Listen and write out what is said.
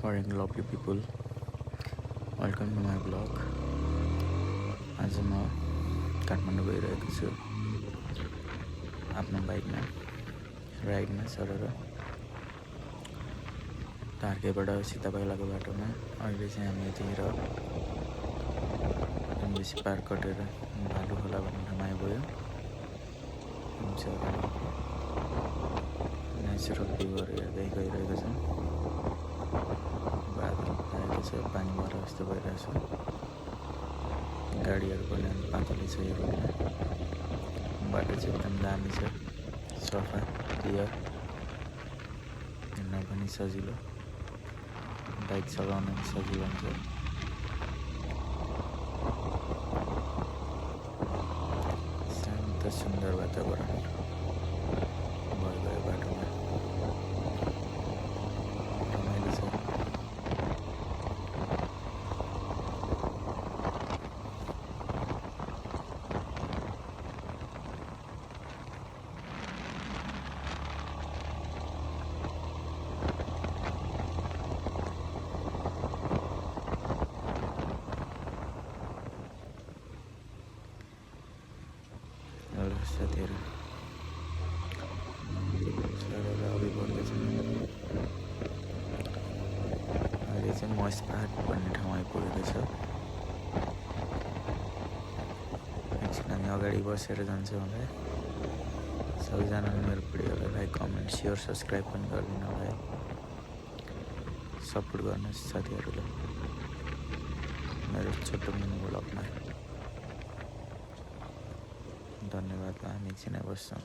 Morning, lovely people. Welcome to my vlog. आज म काठमाडौँ गइरहेको छु आफ्नो बाइकमा राइडमा सरेर तारकेबाट सीतापाइलाको बाटोमा। अहिले चाहिँ हामी यतिखेर एमबिसी पार्क कटेर भालु खोला भन्ने ठाउँमा आइपुग्यो। हमसे अगाडि नेचुरल भ्यूहरू हेर्दै गइरहेको छौँ। बादल आएको छ, पानी भएर जस्तो भइरहेछ। गाडीहरू पनि अलि पातलै छ यो रोडमा। बाटो चाहिँ एकदम दामी छ, सफा, क्लियर, हिँड्न पनि सजिलो, बाइक चलाउन पनि सजिलो हुन्छ। शान्त सुन्दर वातावरण भइगयो बाटोमा, रमाइलो छ। हेलो साथीहरू, सरर अघि बढ्दैछौँ। अहिले चाहिँ महेश पार्क भन्ने ठाउँ आइपुगेको छ। एकछिन हामी अगाडि बसेर जान्छौँ होला। सबैजनाले मेरो भिडियोलाई लाइक, कमेन्ट, सेयर, सब्सक्राइब पनि गरिदिनु होला है। सपोर्ट गर्नुहोस् साथीहरूलाई मेरो छोटो मिनी भ्लगमा। धन्यवाद। हामी एकछिन बस्छौँ।